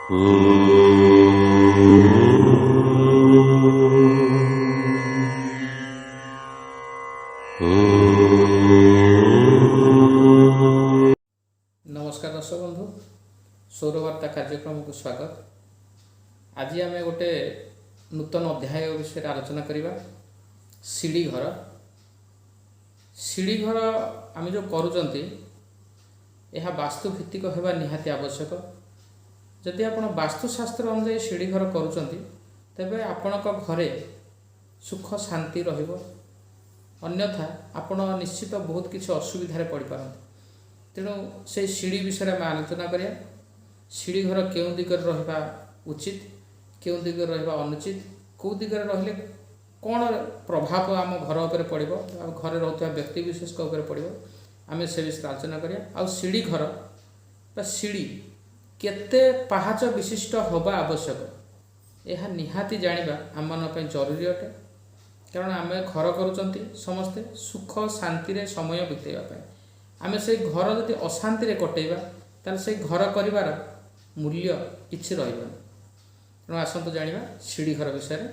ନମସ୍କାର ଦର୍ଶକ ବନ୍ଧୁ, ସୌରବାର୍ତ୍ତା କାର୍ଯ୍ୟକ୍ରମକୁ ସ୍ୱାଗତ। ଆଜି ଆମେ ଗୋଟେ ନୂତନ ଅଧ୍ୟାୟ ବିଷୟରେ ଆଲୋଚନା କରିବା, ସିଡ଼ି ଘର। ସିଡ଼ି ଘର ଆମେ ଯେଉଁ କରୁଛନ୍ତି, ଏହା ବାସ୍ତୁ ଭିତ୍ତିକ ହେବା ନିହାତି ଆବଶ୍ୟକ। ଯଦି ଆପଣ ବାସ୍ତୁଶାସ୍ତ୍ର ଅନୁଯାୟୀ ସିଡ଼ି ଘର କରୁଛନ୍ତି, ତେବେ ଆପଣଙ୍କ ଘରେ ସୁଖ ଶାନ୍ତି ରହିବ, ଅନ୍ୟଥା ଆପଣ ନିଶ୍ଚିତ ବହୁତ କିଛି ଅସୁବିଧାରେ ପଡ଼ିପାରନ୍ତି। ତେଣୁ ସେଇ ସିଡ଼ି ବିଷୟରେ ଆମେ ଆଲୋଚନା କରିବା। ସିଡ଼ି ଘର କେଉଁ ଦିଗରେ ରହିବା ଉଚିତ, କେଉଁ ଦିଗରେ ରହିବା ଅନୁଚିତ, କେଉଁ ଦିଗରେ ରହିଲେ କ'ଣ ପ୍ରଭାବ ଆମ ଘର ଉପରେ ପଡ଼ିବ ଆଉ ଘରେ ରହୁଥିବା ବ୍ୟକ୍ତି ବିଶେଷଙ୍କ ଉପରେ ପଡ଼ିବ, ଆମେ ସେ ବିଷୟରେ ଆଲୋଚନା କରିବା। ଆଉ ସିଡ଼ି ଘର ବା ସିଡ଼ି କେତେ ପାହାଚ ବିଶିଷ୍ଟ ହେବା ଆବଶ୍ୟକ, ଏହା ନିହାତି ଜାଣିବା ଆମମାନଙ୍କ ପାଇଁ ଜରୁରୀ ଅଟେ। କାରଣ ଆମେ ଘର କରୁଛନ୍ତି ସମସ୍ତେ ସୁଖ ଶାନ୍ତିରେ ସମୟ ବିତେଇବା ପାଇଁ। ଆମେ ସେଇ ଘର ଯଦି ଅଶାନ୍ତିରେ କଟେଇବା, ତାହେଲେ ସେଇ ଘର କରିବାର ମୂଲ୍ୟ କିଛି ରହିବନି। ତେଣୁ ଆସନ୍ତୁ ଜାଣିବା ସିଡ଼ି ଘର ବିଷୟରେ।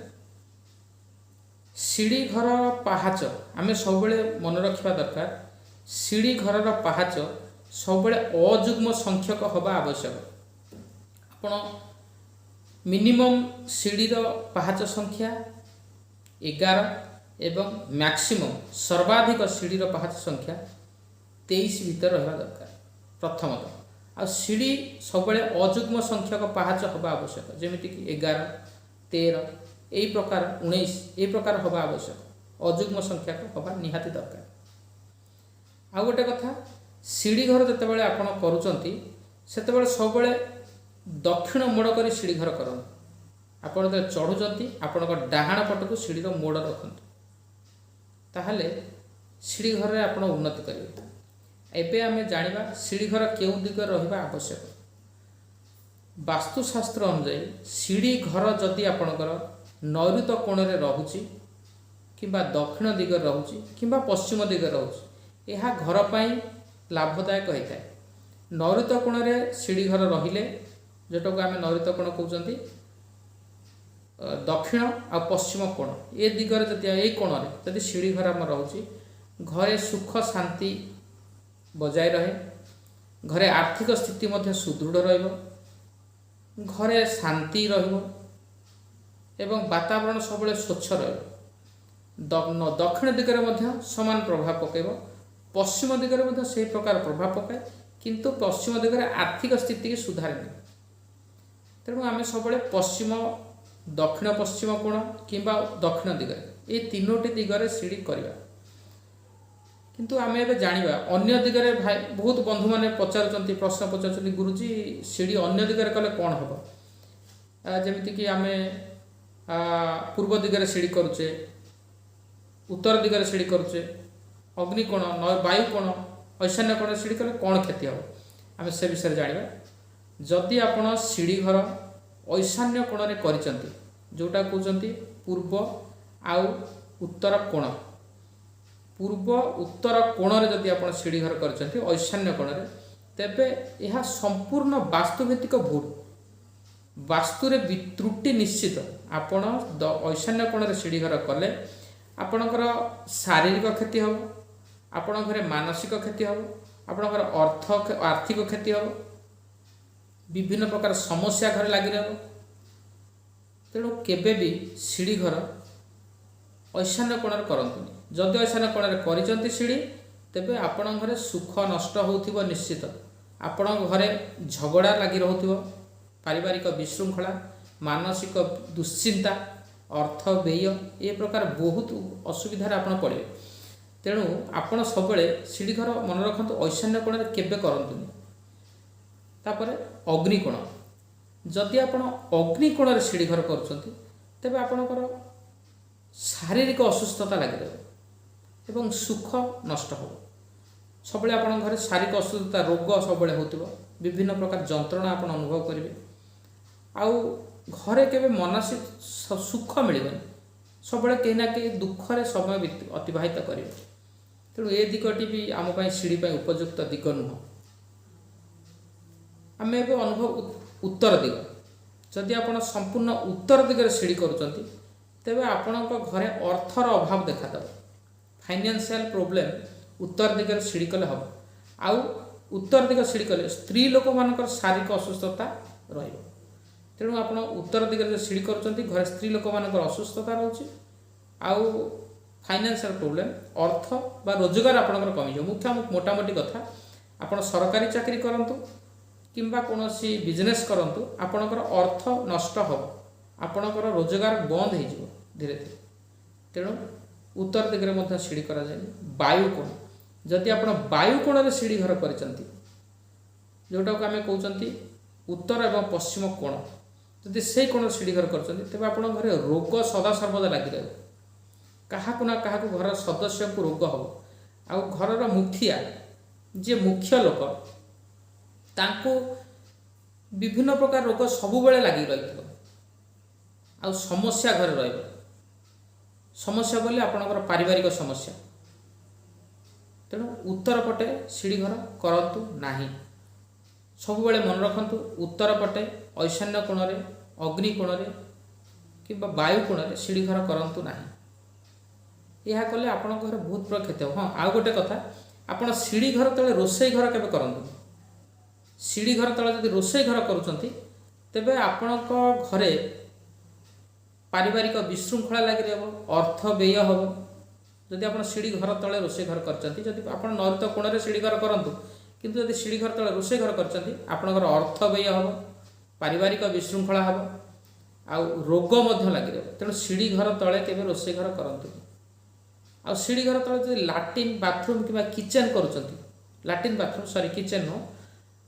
ସିଡ଼ି ଘର ପାହାଚ ଆମେ ସବୁବେଳେ ମନେ ରଖିବା ଦରକାର, ସିଡ଼ି ଘରର ପାହାଚ ସବୁବେଳେ ଅଯୁଗ୍ମ ସଂଖ୍ୟକ ହେବା ଆବଶ୍ୟକ। ଆପଣ ମିନିମମ୍ ସିଡ଼ିର ପାହାଚ ସଂଖ୍ୟା 11 ଏବଂ ମ୍ୟାକ୍ସିମମ୍ ସର୍ବାଧିକ ସିଡ଼ିର ପାହାଚ ସଂଖ୍ୟା 23 ଭିତରେ ରହିବା ଦରକାର ପ୍ରଥମତଃ। ଆଉ ସିଡ଼ି ସବୁବେଳେ ଅଯୁଗ୍ମ ସଂଖ୍ୟକ ପାହାଚ ହେବା ଆବଶ୍ୟକ, ଯେମିତିକି 11, 13, ଏଇ ପ୍ରକାର, 19, ଏଇ ପ୍ରକାର ହେବା ଆବଶ୍ୟକ। ଅଯୁଗ୍ମ ସଂଖ୍ୟକ ହେବା ନିହାତି ଦରକାର। ଆଉ ଗୋଟେ କଥା, ସିଡ଼ି ଘର ଯେତେବେଳେ ଆପଣ କରୁଛନ୍ତି, ସେତେବେଳେ ସବୁବେଳେ ଦକ୍ଷିଣ ମୋଡ଼ କରି ସିଡ଼ି ଘର କରନ୍ତୁ। ଆପଣ ଯେତେବେଳେ ଚଢ଼ୁଛନ୍ତି, ଆପଣଙ୍କ ଡାହାଣ ପଟକୁ ସିଡ଼ିର ମୋଡ଼ ରଖନ୍ତୁ, ତାହେଲେ ସିଡ଼ି ଘରରେ ଆପଣ ଉନ୍ନତି କରିବେ। ଏବେ ଆମେ ଜାଣିବା ସିଡ଼ି ଘର କେଉଁ ଦିଗରେ ରହିବା ଆବଶ୍ୟକ। ବାସ୍ତୁଶାସ୍ତ୍ର ଅନୁଯାୟୀ ସିଡ଼ି ଘର ଯଦି ଆପଣଙ୍କର ନୈଋତ କୋଣରେ ରହୁଛି କିମ୍ବା ଦକ୍ଷିଣ ଦିଗରେ ରହୁଛି କିମ୍ବା ପଶ୍ଚିମ ଦିଗରେ ରହୁଛି, ଏହା ଘର ପାଇଁ ଲାଭଦାୟକ ହୋଇଥାଏ। ନୈଋତ କୋଣରେ ସିଡ଼ି ଘର ରହିଲେ, ଯେଉଁଟାକୁ ଆମେ ନୈଋତ କୋଣ କହୁଛନ୍ତି, ଦକ୍ଷିଣ ଆଉ ପଶ୍ଚିମ କୋଣ, ଏ ଦିଗରେ ଯଦି, ଏଇ କୋଣରେ ଯଦି ସିଡ଼ି ଘର ଆମର ରହୁଛି, ଘରେ ସୁଖ ଶାନ୍ତି ବଜାୟ ରହେ, ଘରେ ଆର୍ଥିକ ସ୍ଥିତି ମଧ୍ୟ ସୁଦୃଢ଼ ରହିବ, ଘରେ ଶାନ୍ତି ରହିବ ଏବଂ ବାତାବରଣ ସବୁବେଳେ ସ୍ୱଚ୍ଛ ରହିବ। ଦକ୍ଷିଣ ଦିଗରେ ମଧ୍ୟ ସମାନ ପ୍ରଭାବ ପକାଇବ। ପଶ୍ଚିମ ଦିଗରେ ମଧ୍ୟ ସେହି ପ୍ରକାର ପ୍ରଭାବ ପକାଏ, କିନ୍ତୁ ପଶ୍ଚିମ ଦିଗରେ ଆର୍ଥିକ ସ୍ଥିତିକି ସୁଧାରେନି। ତେଣୁ ଆମେ ସବୁବେଳେ ପଶ୍ଚିମ, ଦକ୍ଷିଣ ପଶ୍ଚିମ କୋଣ କିମ୍ବା ଦକ୍ଷିଣ ଦିଗରେ, ଏଇ ତିନୋଟି ଦିଗରେ ସିଡ଼ି କରିବା। କିନ୍ତୁ ଆମେ ଏବେ ଜାଣିବା ଅନ୍ୟ ଦିଗରେ। ଭାଇ, ବହୁତ ବନ୍ଧୁମାନେ ପଚାରୁଛନ୍ତି, ପ୍ରଶ୍ନ ପଚାରୁଛନ୍ତି, "ଗୁରୁଜୀ, ସିଡ଼ି ଅନ୍ୟ ଦିଗରେ କଲେ କ'ଣ ହେବ?" ଯେମିତିକି ଆମେ ପୂର୍ବ ଦିଗରେ ସିଡ଼ି କରୁଛେ, ଉତ୍ତର ଦିଗରେ ସିଡ଼ି କରୁଛେ, ଅଗ୍ନିକୋଣ, ବାୟୁ କୋଣ, ଐଶାନ୍ୟ କୋଣରେ ସିଡ଼ି କଲେ କ'ଣ କ୍ଷତି ହେବ? ଆମେ ସେ ବିଷୟରେ ଜାଣିବା। ଯଦି ଆପଣ ସିଡ଼ି ଘର ଐଶାନ୍ୟ କୋଣରେ କରିଛନ୍ତି, ଯେଉଁଟା କହୁଛନ୍ତି ପୂର୍ବ ଆଉ ଉତ୍ତର କୋଣ, ପୂର୍ବ ଉତ୍ତର କୋଣରେ ଯଦି ଆପଣ ସିଡ଼ି ଘର କରିଛନ୍ତି ଐଶାନ୍ୟ କୋଣରେ, ତେବେ ଏହା ସମ୍ପୂର୍ଣ୍ଣ ବାସ୍ତୁଭିତ୍ତିକ ଭୁଲ। ବାସ୍ତୁରେ ତ୍ରୁଟି ନିଶ୍ଚିତ। ଆପଣ ଐଶାନ୍ୟ କୋଣରେ ସିଡ଼ି ଘର କଲେ ଆପଣଙ୍କର ଶାରୀରିକ କ୍ଷତି ହେବ, ଆପଣଙ୍କ ଘରେ ମାନସିକ କ୍ଷତି ହେବ, ଆପଣଙ୍କର ଆର୍ଥିକ କ୍ଷତି ହେବ, ବିଭିନ୍ନ ପ୍ରକାର ସମସ୍ୟା ଘରେ ଲାଗି ରହିବ। ତେଣୁ କେବେ ବି ସିଡ଼ି ଘର ଐଶାନ୍ୟ କୋଣରେ କରନ୍ତୁନି। ଯଦି ଐଶାନ୍ୟ କୋଣରେ କରିଛନ୍ତି ସିଡ଼ି, ତେବେ ଆପଣଙ୍କ ଘରେ ସୁଖ ନଷ୍ଟ ହେଉଥିବ ନିଶ୍ଚିତ। ଆପଣଙ୍କ ଘରେ ଝଗଡ଼ା ଲାଗି ରହୁଥିବ, ପାରିବାରିକ ବିଶୃଙ୍ଖଳା, ମାନସିକ ଦୁଶ୍ଚିନ୍ତା, ଅର୍ଥ ବ୍ୟୟ, ଏ ପ୍ରକାର ବହୁତ ଅସୁବିଧାରେ ଆପଣ ପଡ଼ିବେ। ତେଣୁ ଆପଣ ସବୁବେଳେ ସିଡ଼ି ଘର, ମନେ ରଖନ୍ତୁ, ଐଶାନ୍ୟ କୋଣରେ କେବେ କରନ୍ତୁନି। ତାପରେ ଅଗ୍ନିକୋଣ। ଯଦି ଆପଣ ଅଗ୍ନିକୋଣରେ ସିଡ଼ି ଘର କରୁଛନ୍ତି, ତେବେ ଆପଣଙ୍କର ଶାରୀରିକ ଅସୁସ୍ଥତା ଲାଗି ରହିବ ଏବଂ ସୁଖ ନଷ୍ଟ ହେବ। ସବୁବେଳେ ଆପଣଙ୍କ ଘରେ ଶାରୀରିକ ଅସୁସ୍ଥତା, ରୋଗ ସବୁବେଳେ ହେଉଥିବ, ବିଭିନ୍ନ ପ୍ରକାର ଯନ୍ତ୍ରଣା ଆପଣ ଅନୁଭବ କରିବେ ଆଉ ଘରେ କେବେ ମାନସିକ ସୁଖ ମିଳିବନି। ସବୁବେଳେ କେହି ନା କେହି ଦୁଃଖରେ ସମୟ ଅତିବାହିତ କରିବେ। ତେଣୁ ଏ ଦିଗଟି ବି ଆମ ପାଇଁ ସିଡ଼ି ପାଇଁ ଉପଯୁକ୍ତ ଦିଗ ନୁହଁ। ଆମେ ଏବେ ଅନୁଭବ ଉତ୍ତର ଦିଗ। ଯଦି ଆପଣ ସମ୍ପୂର୍ଣ୍ଣ ଉତ୍ତର ଦିଗରେ ସିଡ଼ି କରୁଛନ୍ତି, ତେବେ ଆପଣଙ୍କ ଘରେ ଅର୍ଥର ଅଭାବ ଦେଖାଦେବ। ଫାଇନାନ୍ସିଆଲ ପ୍ରୋବ୍ଲେମ୍ ଉତ୍ତର ଦିଗରେ ସିଡ଼ି କଲେ ହେବ। ଆଉ ଉତ୍ତର ଦିଗ ସିଡ଼ି କଲେ ସ୍ତ୍ରୀ ଲୋକମାନଙ୍କର ଶାରୀରିକ ଅସୁସ୍ଥତା ରହିବ। ତେଣୁ ଆପଣ ଉତ୍ତର ଦିଗରେ ଯଦି ସିଡ଼ି କରୁଛନ୍ତି, ଘରେ ସ୍ତ୍ରୀ ଲୋକମାନଙ୍କର ଅସୁସ୍ଥତା ରହୁଛି ଆଉ ଫାଇନାନ୍ସିଆଲ ପ୍ରୋବ୍ଲେମ୍, ଅର୍ଥ ବା ରୋଜଗାର ଆପଣଙ୍କର କମିଯିବ। ମୁଖ୍ୟ ମୋଟାମୋଟି କଥା, ଆପଣ ସରକାରୀ ଚାକିରି କରନ୍ତୁ କିମ୍ବା କୌଣସି ବିଜନେସ୍ କରନ୍ତୁ, ଆପଣଙ୍କର ଅର୍ଥ ନଷ୍ଟ ହେବ, ଆପଣଙ୍କର ରୋଜଗାର ବନ୍ଦ ହେଇଯିବ ଧୀରେ ଧୀରେ। ତେଣୁ ଉତ୍ତର ଦିଗରେ ମଧ୍ୟ ସିଡ଼ି କରାଯାଏନି। ବାୟୁ କୋଣ, ଯଦି ଆପଣ ବାୟୁ କୋଣରେ ସିଡ଼ି ଘର କରିଛନ୍ତି, ଯେଉଁଟାକୁ ଆମେ କହୁଛନ୍ତି ଉତ୍ତର ଏବଂ ପଶ୍ଚିମ କୋଣ, ଯଦି ସେଇ କୋଣରେ ସିଡ଼ି ଘର କରିଛନ୍ତି, ତେବେ ଆପଣଙ୍କ ଘରେ ରୋଗ ସଦାସର୍ବଦା ଲାଗି ରହିବ। କାହାକୁ ନା କାହାକୁ ଘରର ସଦସ୍ୟଙ୍କୁ ରୋଗ ହେବ। ଆଉ ଘରର ମୁଖିଆ ଯିଏ, ମୁଖ୍ୟ ଲୋକ, ତାଙ୍କୁ ବିଭିନ୍ନ ପ୍ରକାର ରୋଗ ସବୁବେଳେ ଲାଗି ରହିଥିବ ଆଉ ସମସ୍ୟା ଘରେ ରହିବ। ସମସ୍ୟା ବୋଲେ ଆପଣଙ୍କର ପାରିବାରିକ ସମସ୍ୟା। ତେଣୁ ଉତ୍ତର ପଟେ ସିଡ଼ି ଘର କରନ୍ତୁ ନାହିଁ। ସବୁବେଳେ ମନେ ରଖନ୍ତୁ, ଉତ୍ତର ପଟେ, ଐଶାନ୍ୟ କୋଣରେ, ଅଗ୍ନି କୋଣରେ କିମ୍ବା ବାୟୁ କୋଣରେ ସିଡ଼ି ଘର କରନ୍ତୁ ନାହିଁ। ଏହା କଲେ ଆପଣଙ୍କ ଘରେ ବହୁତ ପ୍ରକାର କ୍ଷତି ହେବ। ହଁ, ଆଉ ଗୋଟେ କଥା, ଆପଣ ସିଡ଼ି ଘର ତଳେ ରୋଷେଇ ଘର କେବେ କରନ୍ତୁନି। ସିଡ଼ି ଘର ତଳେ ଯଦି ରୋଷେଇ ଘର କରୁଛନ୍ତି, ତେବେ ଆପଣଙ୍କ ଘରେ ପାରିବାରିକ ବିଶୃଙ୍ଖଳା ଲାଗି ରହିବ, ଅର୍ଥ ବ୍ୟୟ ହେବ। ଯଦି ଆପଣ ସିଡ଼ି ଘର ତଳେ ରୋଷେଇ ଘର କରିଛନ୍ତି, ଯଦି ଆପଣ ନୈଋତ କୋଣରେ ସିଡ଼ି ଘର କରନ୍ତୁ, କିନ୍ତୁ ଯଦି ସିଡ଼ି ଘର ତଳେ ରୋଷେଇ ଘର କରିଛନ୍ତି, ଆପଣଙ୍କର ଅର୍ଥ ବ୍ୟୟ ହେବ, ପାରିବାରିକ ବିଶୃଙ୍ଖଳା ହେବ ଆଉ ରୋଗ ମଧ୍ୟ ଲାଗି ରହିବ। ତେଣୁ ସିଡ଼ି ଘର ତଳେ କେବେ ରୋଷେଇ ଘର କରନ୍ତୁନି। ଆଉ ସିଡ଼ି ଘର ତଳେ ଯଦି ଲାଟ୍ରିନ୍ ବାଥରୁମ୍ କିମ୍ବା କିଚେନ୍ କରୁଛନ୍ତି, ଲାଟ୍ରିନ୍ ବାଥରୁମ୍, ସରି, କିଚେନ୍ ନୁହଁ,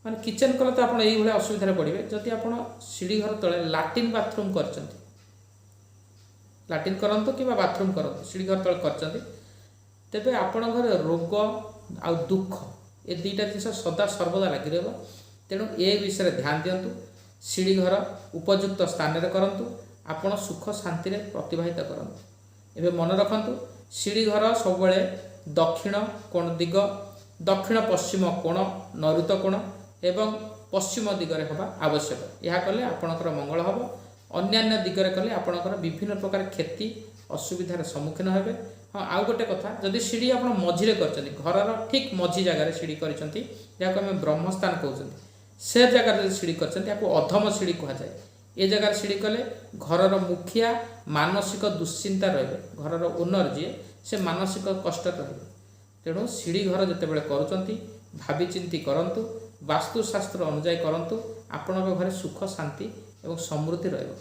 ମାନେ କିଚେନ୍ କଲେ ତ ଆପଣ ଏଇଭଳିଆ ଅସୁବିଧାରେ ପଡ଼ିବେ। ଯଦି ଆପଣ ସିଡ଼ି ଘର ତଳେ ଲାଟ୍ରିନ୍ ବାଥରୁମ୍ କରିଛନ୍ତି, ଲାଟ୍ରିନ୍ କରନ୍ତୁ କିମ୍ବା ବାଥରୁମ୍ କରନ୍ତୁ, ସିଡ଼ି ଘର ତଳେ କରିଛନ୍ତି, ତେବେ ଆପଣଙ୍କ ଘରେ ରୋଗ ଆଉ ଦୁଃଖ ଏ ଦୁଇଟା ଜିନିଷ ସଦା ସର୍ବଦା ଲାଗି ରହିବ। ତେଣୁ ଏ ବିଷୟରେ ଧ୍ୟାନ ଦିଅନ୍ତୁ। ସିଡ଼ି ଘର ଉପଯୁକ୍ତ ସ୍ଥାନରେ କରନ୍ତୁ, ଆପଣ ସୁଖ ଶାନ୍ତିରେ ଅତିବାହିତ କରନ୍ତୁ। ଏବେ ମନେ ରଖନ୍ତୁ, ସିଡ଼ି ଘର ସବୁବେଳେ ଦକ୍ଷିଣ କୋଣ ଦିଗ, ଦକ୍ଷିଣ ପଶ୍ଚିମ କୋଣ, ନୈଋତ କୋଣ ଏବଂ ପଶ୍ଚିମ ଦିଗରେ ହେବା ଆବଶ୍ୟକ। ଏହା କଲେ ଆପଣଙ୍କର ମଙ୍ଗଳ ହେବ। ଅନ୍ୟାନ୍ୟ ଦିଗରେ କଲେ ଆପଣଙ୍କର ବିଭିନ୍ନ ପ୍ରକାର କ୍ଷତି, ଅସୁବିଧାର ସମ୍ମୁଖୀନ ହେବେ। ହଁ, ଆଉ ଗୋଟେ କଥା, ଯଦି ସିଡ଼ି ଆପଣ ମଝିରେ କରିଛନ୍ତି, ଘରର ଠିକ୍ ମଝି ଜାଗାରେ ସିଡ଼ି କରିଛନ୍ତି, ଯାହାକୁ ଆମେ ବ୍ରହ୍ମସ୍ଥାନ କହୁଛନ୍ତି, ସେ ଜାଗାରେ ଯଦି ସିଡ଼ି କରିଛନ୍ତି, ଏହାକୁ ଅଧମ ସିଡ଼ି କୁହାଯାଏ। ଏ ଜାଗାରେ ସିଡ଼ି କଲେ ଘରର ମୁଖିଆ ମାନସିକ ଦୁଶ୍ଚିନ୍ତା ରହିବେ। ଘରର ଓନର ଯିଏ, ସେ ମାନସିକ କଷ୍ଟରେ ରହିବେ। ତେଣୁ ସିଡ଼ି ଘର ଯେତେବେଳେ କରୁଛନ୍ତି, ଭାବିଚିନ୍ତି କରନ୍ତୁ, ବାସ୍ତୁଶାସ୍ତ୍ର ଅନୁଯାୟୀ କରନ୍ତୁ। ଆପଣଙ୍କ ଘରେ ସୁଖ, ଶାନ୍ତି ଏବଂ ସମୃଦ୍ଧି ରହିବ।